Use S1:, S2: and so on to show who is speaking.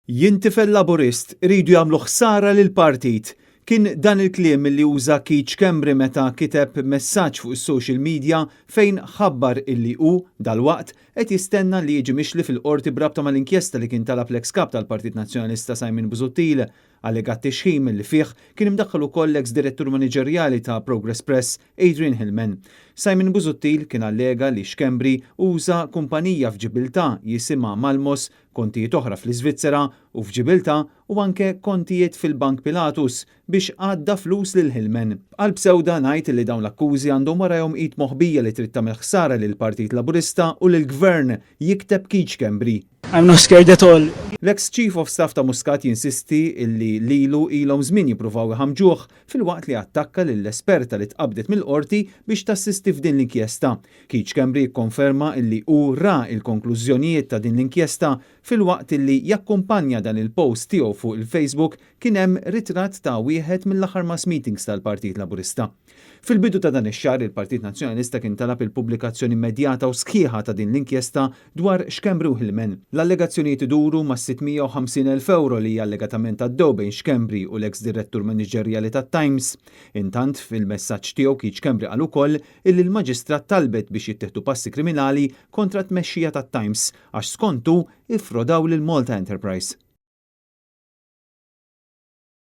S1: Jien tifel Laburist, iridu jagħmlu ħsara lill-partit. Kien dan il-kliem li uża Keith Schembri meta kiteb messaġġ fuq is-social media fejn ħabbar illi hu, dalwaqt, qed jistenna li jiġi mixli fil-Qorti b'rabta mal-inkjesta li kien talab l-eks Kap tal-Partit Nazzjonalista Simon Busuttil. Allegat tixħim li fih kien imdaħħal ukoll l-eks direttur maniġerjali ta' Progress Press, Adrian Hillman. Simon Busuttil kien allega li Schembri uża kumpanija f'Ġibiltà jisimha Malmos, kontijiet oħra fl-Iżvizzera u f'Ġibiltà u anke kontijiet fil-Bank Pilatus biex għadda flus lil Hillman. B'qalb sewda ngħid li dawn l-akkużi għandhom warajhom id moħbija li trid tagħmel ħsara lill-Partit Laburista u lill-Gvern, jikteb Keith Schembri.
S2: I'm not scared at all.
S1: L-eks Chief of Staff ta' Muscat jinsisti illi lilu ilhom żmien jippruvaw iħammġuh filwaqt li attakka lill-esperta li tqabbdet mill-Qorti biex tassisti f'din l-inkjesta. Keith Schembri jikkonferma illi hu ra l-konklużjonijiet ta' din l-inkjesta filwaqt illi jakkumpanja dan il-post tiegħu fuq il-Facebook kien hemm ritratt ta' wieħed mill-aħħar mass meetings tal-Partit Laburista. Fil-bidu ta' dan ix-xahar il-Partit Nazzjonalista kien talab il-pubblikazzjoni immedjata u sħiħa ta' din l-inkjesta dwar Schembri u Hillman. L-allegazzjonijiet iduru mas-650,000 ewro li allegatament għaddew bejn Schembri u l-eks direttur maniġerjali tat-Times. Intant, fil-messaġġ tiegħu Keith Schembri qal ukoll illi l-Maġistrat talbet biex jittieħdu passi kriminali kontra t-tmexxija tat-Times għax skontu iffrodaw lil Malta Enterprise.